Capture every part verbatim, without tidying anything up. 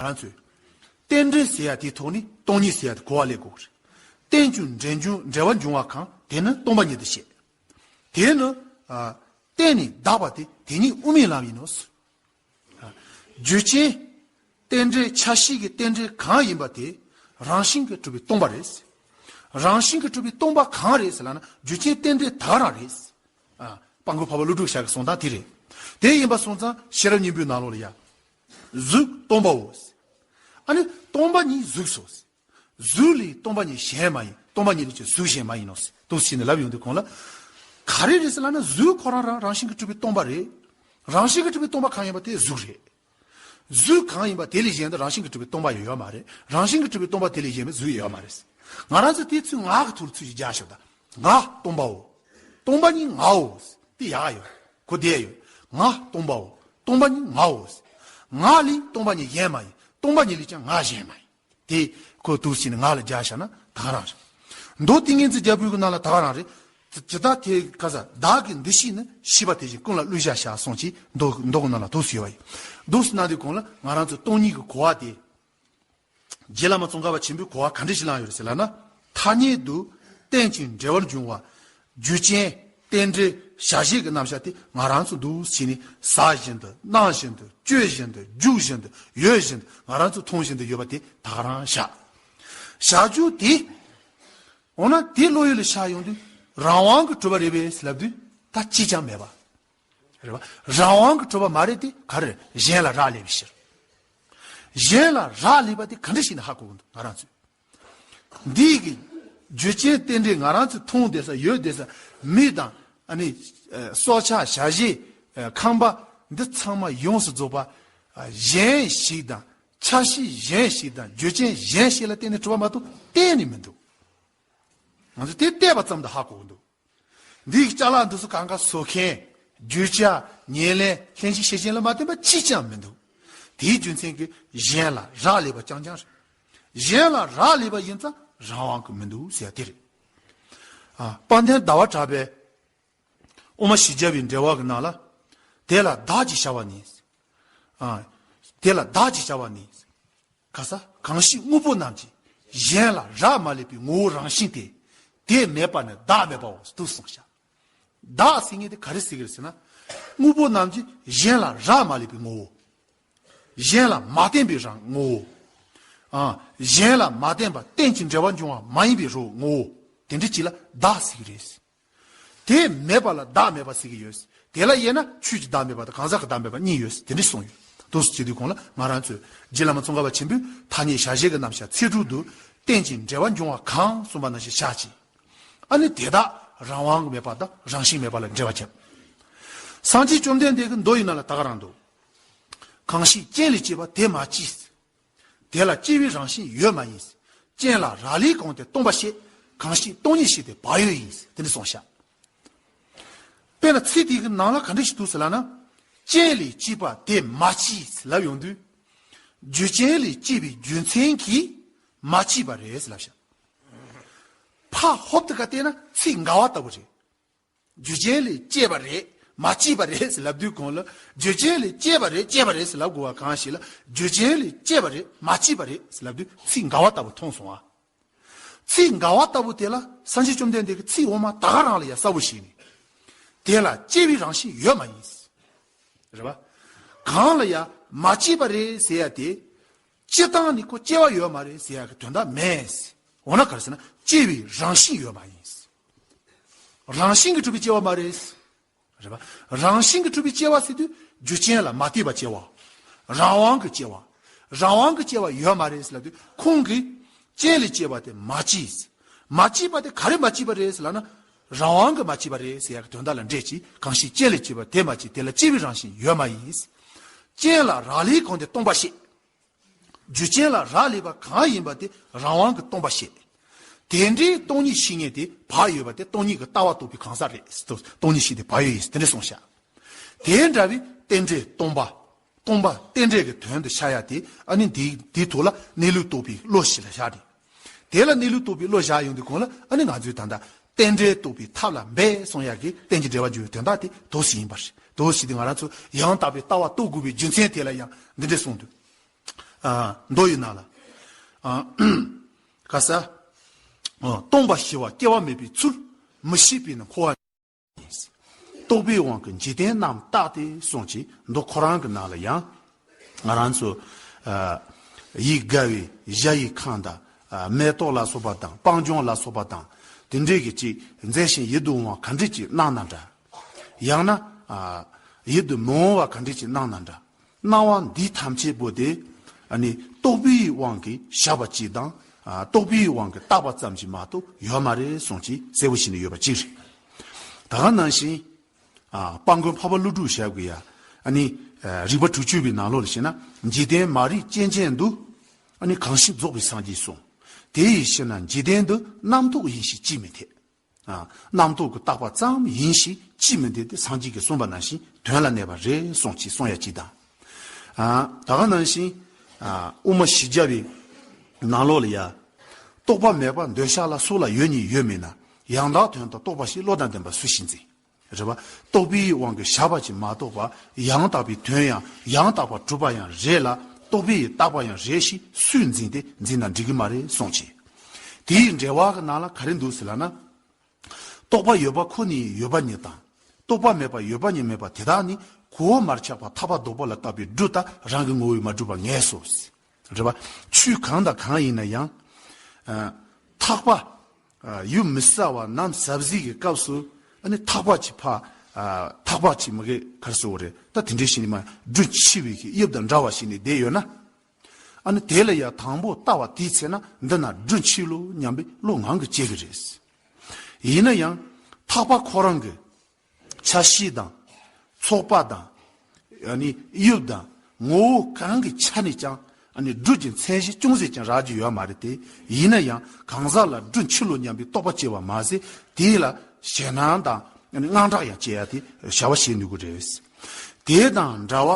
ང་རང་ཚོས་རྟེན་འབྲེལ་ཟེར་ཡ་དེའི་ཐོག་ནས་སྟོང་ཉིད་ཟེར་ཡ་དེ་གོ་བ་ལེན་དགོས་ཀྱི་རེད། རྟེན་ཅིང་འབྲེལ་འབྱུང་འབྲེལ་བར་འབྱུང་བ་གང་དེ་ནི་སྟོང་པ་ཉིད་དུ་བཤད། དེ་ནི་ཨ་བརྟེན་ནས་གདགས་པ་དེ་དེ་ཉིད་དབུ་མའི་ལམ་ཡིན་ནོ། རྒྱུ་ཅན་རྟེན་འབྲེལ་ཆ་ཤས་ཀྱི་རྟེན་འབྲེལ་གང་ཡིན་པ་དེ་རང་བཞིན་གྱིས་གྲུབ་པའི་སྟོང་པ་རེད། རང་བཞིན་གྱིས་གྲུབ་པའི་སྟོང་པ་གང་རེད་ཟེར་ལབ་ན་རྒྱུ་ཅན་རྟེན་འབྲེལ་ད་ག་རང་རེད། ཨ། སྤང་སྐོར་འཕགས་པ་ཀླུ་སྒྲུབ་ཞབས་ཀྱིས་གསུངས་སྟངས་དེ་རེད། དེ་ཡིན་པ་སོང་ཙང་ཤེས་རབ་སྙིང་པོའི་ནང་ལོགས་ལ་ཡ། གཟུགས་སྟོང་པའོ། ཨ་ནི་སྟོང་པ་ཉིད་གཟུགས་སོ། གཟུགས་ལས་སྟོང་པ་ཉིད་གཞན་མ་ཡིན། སྟོང་པ་ཉིད་ལས་ཀྱང་གཟུགས་གཞན་མ་ཡིན་ནོ། འདུག་སེ་བྱས་ནས་ལབ་ཡོང་དུས་གོང་ལ། ག་རེ་རེད་ཟེར་ལབ་ན་གཟུགས་ཁོ་རང་རང་རང་བཞིན་གྱིས་གྲུབ་པའི་སྟོང་པ་རེད། རང་བཞིན་གྱིས་གྲུབ་པའི་སྟོང་པ་གང་ཡིན་པ་དེ་གཟུགས་རེད། གཟུགས་གང་ཡིན་པ་དེ་ལས་གཞན་དུ་རང་བཞིན་གྱིས་གྲུབ་པའི་སྟོང་པ་ཡང་ཡོད་མ་རེད། རང་བཞིན་གྱིས་གྲུབ་པའི་སྟོང་པ་དེ་ལས་གཞན་པའི་གཟུགས་ཡང་ཡོད་མ་རེད། ང་རང་ཚོ་དེ་ཚོའི་ངག་གི་ཐོག་ལ་ཚུར་ཞིག་རྒྱག་ཤོག་ད། ང་སྟོང་པའོ། སྟོང་པ་ཉིད་ངའོ། དེ་ཡག་ཡོད། གོ་བདེ་ཡོད། ང་སྟོང་པའོ། སྟོང་པ་ཉིད་ངའོ། ང་ལས་སྟོང་པ་ཉིད་གཞན་མ་ཡིན། སྟོང་པ་ཉིད་ལས་ཀྱང་ང་གཞན་མ་ཡིན། དེ་ཁོ་འདུག་སེ་བྱས་ནས་ངག་ལ་རྒྱག་བཞག་ན་ད་ག་རང་རེད། མདོ་ཏིང་ངེ་འཛིན་རྒྱལ་པོའི་གི་ནང་ལ་ད་ག་རང་རེད། ཇི་ལྟར་དེ་ག་ས་བདག་གི་འདུ་ཤེས་ནི་ཤེས་པ་དེ་བཞིན་ཀུན་ལ་བསླུ་བྱ་བྱ་གསུངས་ཀྱི་མདོ་མདོ་གི་ནང་ལ་འདུག་སེ་ཡོད་པ་ཡིན། འདུག་སེ་གནང་དུས་གོང་ལ་ང་རང་ཚོ་སྟོང་ཉིད་ཀྱི་གོ་བ་དེ། རྗེ་བླ་མ་ཙོང་ཁ་པ་ཆེན་པོའི་གོ་བ་ག་འདྲ་ཞིག་བླངས་ཡོད་རེད་ཟེར་ལབ་ན། ཐ་སྙད་དུ་རྟེན་ཅིང་འབྲེལ་བར་འབྱུང་བ། རྒྱུ་ཅན་རྟེན་འབྲེལ་བྱ་བྱེད་ཀྱི་རྣམ་གཞག་དེ་ང་རང་ཚོ་འདུག་སེ་བྱས་ནས་ཟ་བཞིན་དུ་གནང་བཞིན་དུ་སྤྱོད་བཞིན་དུ་རྒྱུག་བཞིན་དུ་ཡོད་བཞིན་དུ་ང་རང་ཚོ་མཐོང་བཞིན་དུ་ཡོད་པ་དེ་ད་ག་རང་བཞག་བཞག་རྒྱུ་དེ། འོ་ན་དེ་བློ་ཡུལ་ལ་བཞག་ཡོང་དུས་རང་དབང་གིས་གྲུབ་པ་རེད་པས་ལབ་དུས་ད་གཅིག་ཀྱང་མེད་པ། རེད་བ། རང་དབང་གིས་གྲུབ་པ་མ་རེད་དེ་ག་རེ་རེད། གཞན་ལ་རག་ལས་པའི་ཕྱིར། གཞན་ལ་རག་ལས་པ་དེ་ག་འདྲ་ཞིག་ནས་ཧ་གོ་གི་འདུག་ང་རང་ཚོས། འདི་གི་རྒྱུ་ཅན་རྟེན་འབྲེལ་ང་རང་ཚོས་མཐོང་བསྡད་ས་ཡོད་བསྡད་ས་མི་དང་ཨ་ནི་ཨ་སྲོག་ཆགས་བྱ་བྱེད་ཨ་ཁམས་པ་འདི་ཚང་མ་ཡོངས་སུ་རྫོགས་པ་ཨ་གཞན་ཞིག་དང་ཆ་ཤས་གཞན་ཞིག་དང་རྒྱུ་ཅན་གཞན་ཞིག་ལ་བརྟེན་ནས་གྲུབ་པ་མ་གཏོགས་གཏན་ནས་མི་འདུག་ང་ཚོས་དེ་བལྟས་པ་ཙམ་དུ་ཧ་གོ་གི་འདུག་འདིའི་ཅ་ལག་འདི་ཚོ་གང་ག་བཟོ་མཁན། རྒྱུ་ཆ། ཉེར་ལེན། ལྷན་ཅིག་ཤེས་བཞིན་ལ་མ་བརྟེན་པ་གཅིག་ཀྱང་མི་འདུག་དེའི་རྒྱུ་མཚན་གྱིས་གཞན་ལ་རག་ལས་པ་རྐྱང་རྐྱང་རེད། གཞན་ལ་རག་ལས་པ་ཡིན་ཙང་རང་དབང་གི་མི་འདུག་ཟེར་ཡ་དེ་རེད། ཨ། དཔལ་ལྡན་ཟླ་བ་གྲགས་པས་དབུ་མ་བཞི་བརྒྱ་པའི་འགྲེལ་བ་གི་ནང་ལ། དེ་ལ་བདག་ཅེས་བྱ་བ་ནི། ཨ། དེ་ལ་བདག་ཅེས་བྱ་བ་ནི། ག་ས་གང་ཞིག་དངོས་པོ་རྣམས་ཀྱིས་གཞན་ལ་རག་མ་ལས་པའི་ངོ་བོ་རང་བཞིན་ཏེ། དེ་མེད་པ་ནི་བདག་མེད་པའོ་འདུག་གསུངས་ཤག་བདག་ཟེར་མཁན་དེ་ག་རེ་ཟེར་གི་རེད་ཟེར་ན། དངོས་པོ་རྣམས་ཀྱིས་གཞན་ལ་རག་མ་ལས་པའི་ངོ་བོ། གཞན་ལ་མ་བརྟེན་པའི་རང་ངོ་བོ། ཨ། གཞན་ལ་མ་བརྟེན་པ་རྟེན་ཅིང་འབྲེལ་བར་འབྱུང་བ་མ་ཡིན་པའི་རང་ངོ་བོ། དེ་འདྲ་ཅིག་ལ་བདག་ཟེར་གི་རེད། དེ་མེད་པ་ལ་བདག་མེད་པ་ཟེར་གི་ཡོད། དེ་ལ་དབྱེ་ན་ཆོས་ཀྱི་བདག་མེད་པ་དང་གང་ཟག་གི་བདག་མེད་པ་གཉིས་ཡོད། དེ་འདྲ་གསུངས་ཡོད། འདུག་སེ་བྱེད་དུས་གོང་ལ་ང་རང་ཚོས་རྗེ་བླ་མ་ཙོང་ཁ་པ་ཆེན་པོས་ཐ་སྙད་བྱ་བྱེད་ཀྱི་རྣམ་གཞག་ཚིག་དྲུག་ཏུ་རྟེན་ཅིང་འབྲེལ་བར་འབྱུང་བ་གང་གསུངས་པ་ནང་བཞིན་བཞག་ཅིང་། ཨ་ནི་དེ་དག་རང་དབང་གི་མེད་པ་དང་རང་བཞིན་མེད་པ་ལ་འགྲེལ་བ་བརྒྱབ། སངས་རྒྱས་བཅོམ་ལྡན་འདས་ཀྱི་མདོ་ཡི་ནང་ལ་ད་ག་རང་འདུག་གང་ཞིག་རྐྱེན་ལས་སྐྱེས་པ་དེ་མ་སྐྱེས། དེ་ལ་སྐྱེ་བའི་རང་བཞིན་ཡོད་མ་ཡིན། རྐྱེན་ལ་རག་ལས་གང་དེ་སྟོང་པར་བཤད། གང་ཞིག་སྟོང་ཉིད་ཞིག་སྟེ་བག་ཡོད་ཡིན། དེ་འདྲ་གསུངས་ཤག་དཔེར་ན་ཚིག་དེ་གི་ནང་ལ་ག་འདྲ་ཞིག་འདུག་ཟེར་ལབ་ན། རྐྱེན་ལས་སྐྱེས་པ་དེ་མ་སྐྱེས་ལབ་ཡོང་དུས། རྒྱུ་རྐྱེན་ལས་སྐྱེས་པའི་རྒྱུ་མཚན་གྱིས་མ་སྐྱེས་པ་རེད་ལབ་ཤག་ཕ་ཧོབ་ཏེ་ག་བལྟས་ན་ཚིག་འགལ་བ་ལྟ་བུ་རེད། རྒྱུ་རྐྱེན་ལས་སྐྱེས་པ་རེད། མ་སྐྱེས་པ་རེད་ཟེར་ལབ་དུས་གོང་ལ་རྒྱུ་རྐྱེན་ལས་སྐྱེས་པ་རེད་སྐྱེས་པ་རེད་ཟེར་ལབ་དགོས་པ་གང་ཞིག་ལ་རྒྱུ་རྐྱེན་ལས་སྐྱེས་པ་རེད་མ་སྐྱེས་པ་རེད་ཟེར་ལབ་དུས་ཚིག་འགལ་བ་ལྟ་བུ་མཐོང་སོང་ཨ། ཚིག་འགལ་བ་ལྟ་བུ་དེ་ལ་སངས་རྒྱས་བཅོམ་ལྡན་འདས་ཀྱིས་ཚིག་འོག་མ་ད་ག་རང་ལ་ཡང་གསལ་པོ་ཞིག་ནས། དེ་ལ་སྐྱེ་བའི་རང་བཞིན་ཡོད་མ་ཡིན། རེད་པ། གང་ལ་ཡང་མ་སྐྱེས་པ་རེད་ཟེར་ཡ་དེ། སྤྱིར་བཏང་ནི་ཁོ་སྐྱེ་བ་ཡོད་མ་རེད་ཟེར་ཡ་གི་དོན་དག་མེད། འོ་ན་ག་རེ་ཟེར་ན་སྐྱེ་བའི་རང་བཞིན་ཡོད་མ་ཡིན། རང་བཞིན་གྱིས་གྲུབ་པའི་སྐྱེ་བ་མ་རེད། རེད་པ། རང་བཞིན་གྱིས་གྲུབ་པའི་སྐྱེ་བ་ཟེར་དུས་རྒྱུ་རྐྱེན་ལ་མ་ལྟོས་པར་སྐྱེ་བ། རང་དབང་གི་སྐྱེ་བ། རང་དབང་གི་སྐྱེ་བ་ཡོད་མ་རེད་ཟེར་ལབ་དུས་ཁོང་གིས་རྐྱེན་ལས་སྐྱེས་པ་དེ་མ་སྐྱེས། མ་སྐྱེས་པ་དེ་ག་རེ་མ་སྐྱེས་པ་རེད་ཟེར་ལབ་ན། རང་དབང་གིས་མ་སྐྱེས་པ་རེད་ཟེར་ཡ་གི་དོན་དག་ལ་འགྲེལ་གྱིས་གང་ཞིག་རྐྱེན་ལས་སྐྱེས་པ་དེ་མ་སྐྱེས་དེ་ལ་སྐྱེ་བའི་རང་བཞིན་ཡོད་མ་ཡིན། རྐྱེན་ལ་རག་ལས་གང་དེ་སྟོང་པར་བཤད། རྒྱུ་རྐྱེན་ལ་རག་ལས་པ་གང་ཡིན་པ་དེ་རང་དབང་གིས་སྟོང་པར་བཤད། དེ་འདྲའི་སྟོང་ཉིད་ཤེས་མཁན་དེ་བག་ཡོད་པ་དེ་སྟོང་ཉིད་ཀྱི་ལྟ་བ་རྟོགས་པའི་གང་ཟག་རེད། སྟོང་ཉིད་ཤེས་དེ་བག་ཡོད་ཡིན་དེ་འདྲ་གསུངས་ཤག་དེ་འདྲ་བའི་རྟེན་འབྲེལ་སྟོང་པ། སྟོང་པ་རྟེན་འབྲེལ་གྱི་དོན་དུ་ཤར་ཡ་དེ་ཨ་ནི་འདིའི་འདིའི་ཐོག་ལ་གནས་ལུགས་རྟོགས་པའི་བློ་ཞིག་ལ་བཞག་རེད། དེ་ལ་གནས་ལུགས་རྟོགས་པའི་བློ་བཞག་ཡོང་དུས་གོང་ལ་ཨ་ནི་ང་ཚོས་ད་ལྟ་རྟེན་འབྲེལ་རྟོགས་པའི་ཐབས་ལ་འབད་གསུང་ཡ་གི་རྟེན་གྱི་འབྲེལ་བར་འཇུག་པའི་དོན་དག་དེ་དོགས་སུ་ཡིན་པ་རེད། དོགས་སུ་དེ་ང་རང་ཚོ་ཡང་དག་པའི་ལྟ་བ་རྟོགས་དགོས་པའི་རྒྱུ་མཚན་དེ་ལ་ཡང་འདི་འདྲ་གསུངས་འདུག་ཨ། མདོ་ཡི་ནང་ལ། ཨ། ག་ས། ཨ། སྟོང་པ་ཞི་བ་སྐྱེ་བ་མེད་པའི་ཚུལ། མི་ཤེས་པས་ནི་འཁོར་བ། རྟོག་པའི་དབང་གིས་འཇིག་རྟེན་རྣམས་བརྟགས་ཏེ་གསུངས་ཀྱི་མདོ་ཁོ་རང་གི་ནང་ལ་ཡང་། ང་རང་ཚོ། ཨ། ཡིད་དགའ་བའི་གཞལ་ཡས་ཁང་དང་། ཨ། མེ་ཏོག་ལ་སོགས་པ་དང་། སྤང་ལྗོངས་ལ་སོགས་པ་དང་། དེ་འདྲའི་གི་ཅིག་མཛེས་ཤིང་ཡིད་དུ་འོང་བ་ག་འདྲ་ཅིག་སྣང་ན་འདྲ། ཡང་ན། ཨ། ཡིད་དུ་མི་འོང་བ་ག་འདྲ་ཅིག་སྣང་ན་འདྲ། སྣང་བ་འདི་ཐམས་ཅད་པོ་དེ། ཨ་ནི་རྟོག་པའི་དབང་གིས་བཞག་པ་ཅིག་དང་། ཨ། རྟོག་པའི་དབང་གིས་བཏགས་པ་ཙམ་ཅིག་མ་གཏོགས་ཡོད་མ་རེད་གསུངས་ཀྱི་གསལ་པོ་ཞིག་ནི་ཡོད་པ་ཅིག་རེད། ད་ག་ནང་བཞིན། ཨ། དཔལ་མགོན་འཕགས་པ་ཀླུ་སྒྲུབ་ཞབས་ཀྱིས་ཡང་། ཨ་ནི། ཨ། རིགས་པ་དྲུག་ཅུ་པའི་ནང་ལོགས་ལ་བཤད་ན། འཇིག་རྟེན་མ་རིག་རྐྱེན་ཅན་དུ། ཨ་ནི་གང་ཞིག་རྫོགས་པའི་སངས་རྒྱས་གསུངས། དེ་ཡི་ཕྱིར་ན་འཇིག་རྟེན་འདི་རྣམ་རྟོག་ཡིན་ཞེས་ཅིས་མི་འཐད། ཨ། རྣམ་རྟོག་གིས་བཏགས་པ་ཙམ་ཡིན་ཞེས་ཅིས་མི་འཐད་དེ། སངས་རྒྱས་ཀྱིས་གསུངས་པ་ནང་བཞིན་དོན་ལ་གནས་པ་རེད་གསུངས་ཀྱི་གསུང་ཡ་གཅིག་དང་། ཨ། ད་ག་ནང་བཞིན། ཨ། དབུ་མ་བཞི་བརྒྱ་པའི་ནང་ལོགས་ལ་ཡ། རྟོག་པ་མེད་པར་འདོད་ཆགས་ལ་སོགས་ལ་ཡོད་ཉིད་ཡོད་མིན་ན། ཡང་དག་དོན་དུ་རྟོགས་པ་ཞིག་བློ་དང་ལྡན་པ་སུ་ཞིག་འཛིན། རེད་པ། རྟོག་པའི་དབང་གིས་བཞག་པ་ཅིག་མ་གཏོགས་པ། ཡང་དག་པའི་དོན་ཡང་ཡང་དག་པར་གྲུབ་པ་ཡང་རེད་ལ། རྟོག་པས་བཏགས་པ་ཡང་རེད་ཞེས་སུས་འཛིན་ཏེ་འཛིན་ན་འགྲིག་གི་མ་རེད་གསུངས་ཀྱི། དེའི་འགྲེལ་པ་གི་ནང་ལ་ག་རེ་འདུག་ཟེར་ལབ་ན། རྟོག་པ་ཡོད་པ་ཁོ་ནས་ཡོད་པ་ཉིད་དང་། རྟོག་པ་མེད་པ་ཡོད་པ་ཉིད་མེད་པ་དེ་དག་ནི། གོས་མར་ཆག་པ་ཐག་པ་རྡོག་པ་ལ་བཏགས་པའི་སྦྲུལ་ལྟར་རང་གི་ངོ་བོས་མ་གྲུབ་པར་ངེས་སོ། རེད་པ། ཆོས་གང་དང་གང་ཡིན་ན་ཡང་། ཨ། ཐག་པ། ཨ། ཡུམ་མི་གསལ་བ་ནམ་ཟ་ཟིག་གི་སྐབས་སུ། ཨ་ནི་ཐག་པ་ཅིག་ཕ། ཨ། ཐག་པ་ཅིག་མ་གི་གར་སོ་རེད། ད་དེ་འདྲའི་ཞིག་ནི་མ་སྦྲུལ་འཆི་བའི་གི་དབྱིབས་དང་འདྲ་བ་ཞིག་ནི་བསྡད་ཡོད་ན། ཨ་ནི་དེ་ལ་ཡང་དང་པོ་ལྟ་བ་དེའི་ཚེ་ན་འདི་ན་སྦྲུལ་འཆི་ལོ་སྙམ་པའི་བློ་ངང་གིས་སྐྱེ་གི་རེད། ཡིན་ན་ཡང་ཐག་པ་ཁོ་རང་གི་ཆ་ཤས་དང་། ཚོགས་པ་དང་། ཨ་ནི་དབྱིབས་དང་ངོ་བོ་གང་གི་ཆ་ནས་ཀྱང་། ཨ་ནི་སྦྲུལ་གྱི་མཚན་གཞི་ཅུང་ཟད་ཀྱང་རག་རྒྱུ་ཡོད་མ་རེད་དེ། ཡིན་ན་ཡང་གང་ཟག་ལ་སྦྲུལ་འཆི་ལོ་སྙམ་པའི་རྟོག་པ་སྐྱེ་བ་མ་ཟད། དེ་ལ་ཞེད་སྣང་དང་། ཨ་ནི་དངངས་སྐྲག་ཡང་སྐྱེ་ཡ་དེ་བྱ་བ་བྱེད་ནུས་ཀྱི་རེད། དེ་དང་འདྲ་བ་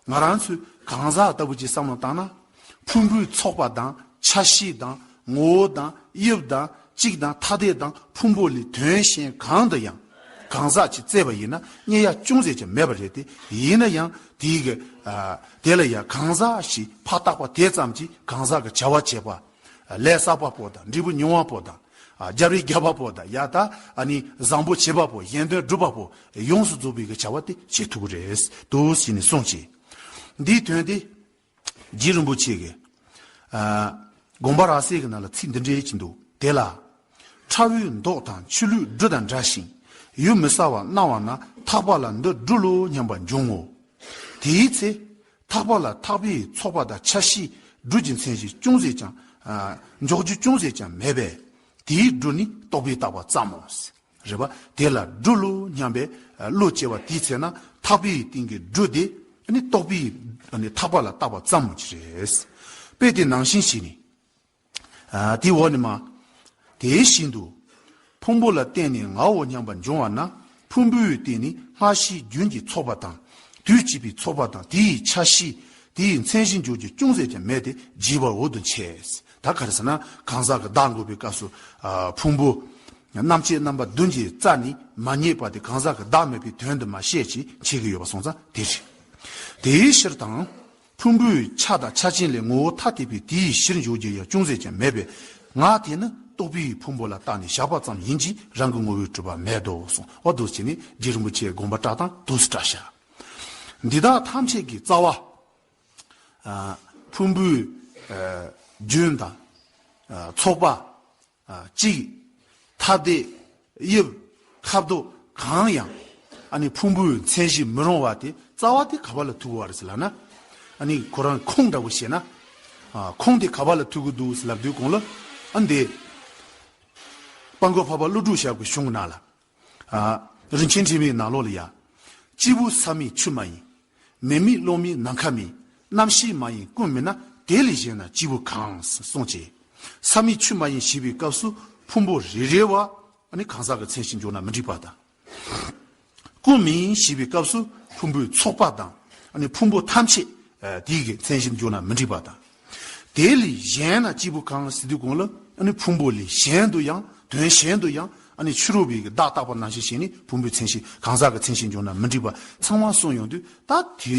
ང་རང་ཚོའི་གང་ཟག་ལྟ་བུ་ཅིག་བསམ་བློ་བཏང་ན། ཕུང་པོའི་ཚོགས་པ་དང་། ཆ་ཤས་དང་། ངོ་བོ་དང་། དབྱིབས་དང་། གཅིག་དང་ཐ་དད་དང་། ཕུང་པོ་ལས་དོན་གཞན་གང་དུ་ཡང་གང་ཟག་ཅིག་བཙལ་བ་ཡིན་ན་རྙེད་ཡ་ཅུང་ཟད་ཀྱང་མེད་པ་རེད་དེ། ཡིན་ན་ཡང་དེའི་གི། ཨ། དེ་ལ་ཡང་གང་ཟག་ཞིག་ཕར་བཏགས་པ་དེ་ཙམ་གྱིས་གང་ཟག་གི་བྱ་བ་བྱེད་པ། ལས་བསགས་པ་པོ་དང་། འབྲས་བུ་མྱོང་བ་པོ་དང་། ཨ། རྒྱབ་རི་རྒྱབ་པ་པོ་དང་། ཡ་ད་ཨ་ནི་བཟང་པོ་བྱེད་པ་པོ། གཞན་དོན་སྒྲུབ་པ་པོ། ཡོངས་སུ་རྫོགས་པའི་གི་བྱ་བ་དེ་བྱེད་ཐུབ་ཀྱི་རེད་འདུག་ཟེར་ནས་གསུངས་ཀྱི། འདིའི་དོན་དེ། རྗེ་རིན་པོ་ཆེ་གིས། ཨ། དགོངས་པ་རབ་གསལ་གྱི་ནང་ལ་ཚིག་འདི་འདྲའི་ཅིག་འདུག་དེ་ལ། ཁྲ་བོའི་མདོག་དང་ཆུ་ལུད་སྦྲུལ་དང་འདྲ་ཞིང་། ཡུམ་མི་གསལ་བར་སྣང་བ་ན། ཐག་པ་ལ་འདི་སྦྲུལ་ལོ་སྙམ་པ་འབྱུང་ངོ་། དེའི་ཚེ། ཐག་པ་ལ་ཐག་པའི་ཚོགས་པ་དང་ཆ་ཤས། སྦྲུལ་གྱི་མཚན་གཞི་ཅུང་ཟད་ཀྱང་། ཨ། འཇོག་རྒྱུ་ཅུང་ཟད་ཀྱང་མེད་པས། དེའི་སྦྲུལ་ནི་རྟོག་པས་བཏགས་པ་ཙམ་མོ། རེད་པ། དེ་ལ་སྦྲུལ་ལོ་སྙམ་པའི་བློ་སྐྱེ་བ་དེའི་ཚེ་ན་ཐག་པའི་སྟེང་གི་སྦྲུལ་དེ་ནི་རྟོག་པའི་ཐག་པ་ལ་བཏགས་པ་ཙམ་མོ་ཅིག་རེད། དཔེ་དེ་ནང་བཞིན་བྱས་ནས། ཨ། དེའི་འོག་ནས་མ། དེ་བཞིན་དུ། ཕུང་པོ་ལ་བརྟེན་ནས་ངའོ་སྙམ་པ་འབྱུང་བ་ན། ཕུང་པོའི་སྟེང་ནས་སྔ་ཕྱིའི་རྒྱུན་གྱི་ཚོགས་པ་དང་། དུས་གཅིག་པའི་ཚོགས་པ་དང་། དེའི་ཆ་ཤས། དེའི་མཚན་གཞི་འཇོག་རྒྱུ་ཅུང་ཟད་ཀྱང་མེད་དེ། བརྗིད་པར་འོག་ཏུ་འཆད། ད་ག་རེ་ཟེར་ན། གང་ཟག་གི་བདག་འགོག་པའི་སྐབས་སུ། ཨ། ཕུང་པོ། རྣམ་བཅད་རྣམ་པ་བདུན་གྱི་རྩ་ནི་མ་རྙེད་པ་དེ་གང་ཟག་གི་བདག་མེད་པའི་དོན་དུ་མ་བཤད་ཅིང་འཆད་ཀྱི་ཡོད་པ་སོང་ཙང་དེ་རེད། དེའི་ཕྱིར་དང་། ཕུང་པོའི་ཆ་དང་ཆ་ཅན་ལས་ངོ་བོ་ཐ་དད་པའི་དེའི་ཕྱིར་འཇོག་རྒྱུ་ཡང་ཅུང་ཟད་ཀྱང་མེད་པས། ངག་དེ་ནི་རྟོག་པའི་ཕུང་པོ་ལ་བཏགས་ནས་བཞག་པ་ཙམ་ཡིན་གྱི། རང་གི་ངོ་བོས་གྲུབ་པ་མེད་དོ་གསུངས། འོ་འདུག་བྱས་ནས་རྗེ་རིན་པོ་ཆེའི་དགོངས་པ་བཀྲལ་སྟངས་འདུག་སེ་བཀྲལ་བཞག་འདི་དག་ཐམས་ཅད་ཀྱི་རྩ་བ། ཨ། ཕུང་པོའི། ཨ། རྒྱུན་དང་། ཨ། ཚོགས་པ། ཨ། གཅིག་ཐ་དད། དབྱིབས། ཁ་དོག་གང་ཡང་། ཨ་ནི་ཕུང་པོའི་མཚན་གཞི་མི་རུང་བ་དེ། རྩ་བ་དེ་ག་པ་ལ་ཐུག་གི་ཡོད་རེད་ཟེར་ལབ་ན། ཨ་ནི་ཁོ་རང་ཁུངས་འདྲ་བོ་བཤད་ན། ཨ། ཁུངས་དེ་ག་པ་ལ་ཐུག་གི་འདུག་ཟེར་ལབ་དུས་གོང་ལ། ཨ། འདི་དཔལ་མགོན་འཕགས་པ་ཀླུ་སྒྲུབ་ཞབས་ཀྱི་གཞུང་གི་ནང་ལ། ཨ། རིན་ཆེན་ཕྲེང་བའི་ནང་ལོགས་ལ་ཡ། སྐྱེས་བུ་ས་མེད་ཆུ་མ་ཡིན། མེ་མེད་རླུང་མེད་ནམ་མཁའ་མེད། རྣམ་ཤེས་མ་ཡིན་ཀུན་མིན་ན། དེ་ལས་གཞན་ན་སྐྱེས་བུ་གང་། གསུངས་ཀྱི། ས་མེད་ཆུ་མ་ཡིན་ཞེས་པའི་སྐབས་སུ་ཕུང་པོ་རེ་རེ་བ། ཨ་ནི་གང་ཟག་གི་མཚན་གཞི་འཇོག་ན་མི་འགྲིག་པ་དང་། ཀུན་མིན་ཞེས་པའི་སྐབས་སུ་ཕུང་པོའི་ཚོགས་པ་དང་། ཨ་ནི་ཕུང་པོ་ཐམས་ཅད། ཨ། དེའི་གི་མཚན་གཞི་འཇོག་ན་མི་འགྲིག་པ་དང་། དེ་ལས་གཞན་ན་སྐྱེས་བུ་གང་ཟེར་དུས་གོང་ལ། ཨ་ནི་ཕུང་པོ་ལས་གཞན་དུ་ཡང་། དོན་གཞན་དུ་ཡང་། ཨ་ནི་ཕྱི་རོལ་པའི་གི་བདག་བཏགས་པ་ནང་བཞིན་བྱས་ནས་ཕུང་པོའི་མཚན་གཞི། གང་ཟག་གི་མཚན་གཞི་འཇོག་ན་མི་འགྲིག་པ་ཚང་མ་གསུངས་ཡོང་དུས། ད་དེ་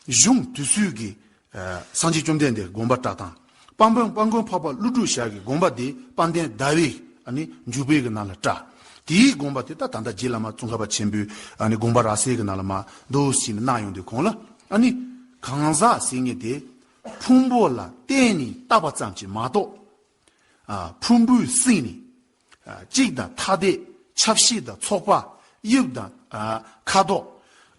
གཞུང་དེ་ཚོའི་གི་ སངས་རྒྱས་བཅོམ་ལྡན་འདས་དགོངས་པ་བཀྲལ་སྟངས། དཔལ་མགོན་དཔལ་མགོན་འཕགས་པ་ཀླུ་སྒྲུབ་ཞབས་ཀྱི་དགོངས་པ་དེ་དཔལ་ལྡན་ཟླ་བའི་ཨ་ནི་འཇུག་པའི་གི་ནང་ལ་བཀྲལ། དེའི་དགོངས་པ་དེ་ད་ད་ལྟ་རྗེ་བླ་མ་ཙོང་ཁ་པ་ཆེན་པོའི་ཨ་ནི་དགོངས་པ་རབ་གསལ་གྱི་ནང་ལ་མར་འདུག་སེ་གནང་ཡོང་དུས་གོང་ལ། ཨ་ནི་གང་ཟག་ཟེར་མཁན་དེ་ཕུང་པོ་ལ་བརྟེན་ནས་བཏགས་པ་ཙམ་གྱིས་མ་གཏོགས། ཨ། ཕུང་པོའི་སྟེང་ནས། ཨ། གཅིག་དང་ཐ་དད། ཆ་ཤས་དང་ཚོགས་པ། དབྱིབས་དང་། ཨ། ཁ་དོག་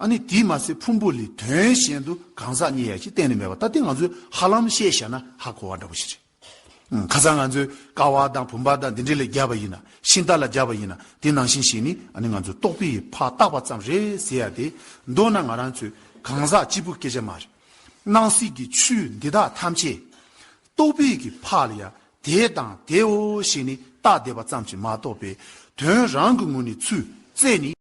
ཨ་ནི་དེས་མ་ཟད་ཕུང་པོ་ལས་དོན་གཞན་དུ་གང་ཟག་རྙེད་ཡ་ཞིག་གཏན་ནས་མེད་པ། ད་དེ་ང་ཚོས་ཧ་ལམ་བཤད་བཞག་ན་ཧ་གོ་བ་འདྲ་པོ་ཞིག་རེད། ཨང་། ཁ་སང་ང་ཚོས་ཀ་བ་དང་བུམ་པ་དང་འདི་འདྲ་ལ་བརྒྱབ་པ་ཡིན་ན། ཤིང་རྟ་ལ་བརྒྱབ་པ་ཡིན་ན། དེ་ནང་བཞིན་བྱས་ནས་ཨ་ནི་ང་ཚོས་རྟོག་པའི་ཕར་བཏགས་པ་ཙམ་རེད་ཟེར་ཡ་དེ། མདོར་ན་ང་རང་ཚོས་གང་ཟག་གཅིག་པུ་སྐད་ཆ་མ་རེད། སྣང་སྲིད་ཀྱི་ཆོས་འདི་དག་ཐམས་ཅད་རྟོག་པའི་གི་ཕར་ལ་ཡ། དེ་དང་དེའོ་ཞེས་ནས་བཏགས་བསྡད་པ་ཙམ་གྱིས་མ་གཏོགས་པའི། དོན་རང་གི་ངོས་ནས་ཚུར་བཙལ་ནས།